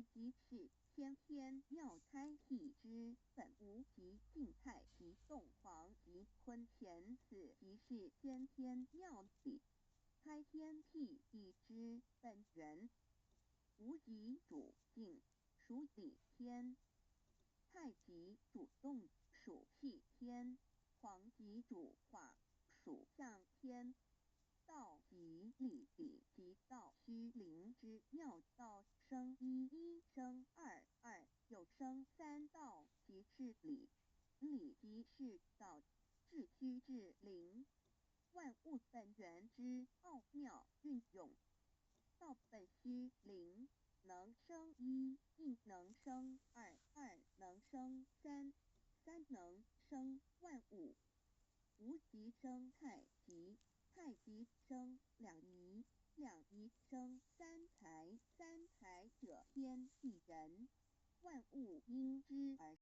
此即是先天妙開體之本無極靜太極動黃極坤乾，此即是先天妙理開天闢地之本源。無極主靜，屬理天；太極主動，屬氣天；黃極主化，屬象天。道即理，理即道，虛靈之妙道生一，一生二，二又生三，道即是理，理即是道，致虛致靈，萬物本源之奧妙運用。道本虛靈，能生一，亦能生二，二能生三，三能生萬物。無極生太極，太極生兩儀，兩儀生三才，三才者天地人，萬物因之而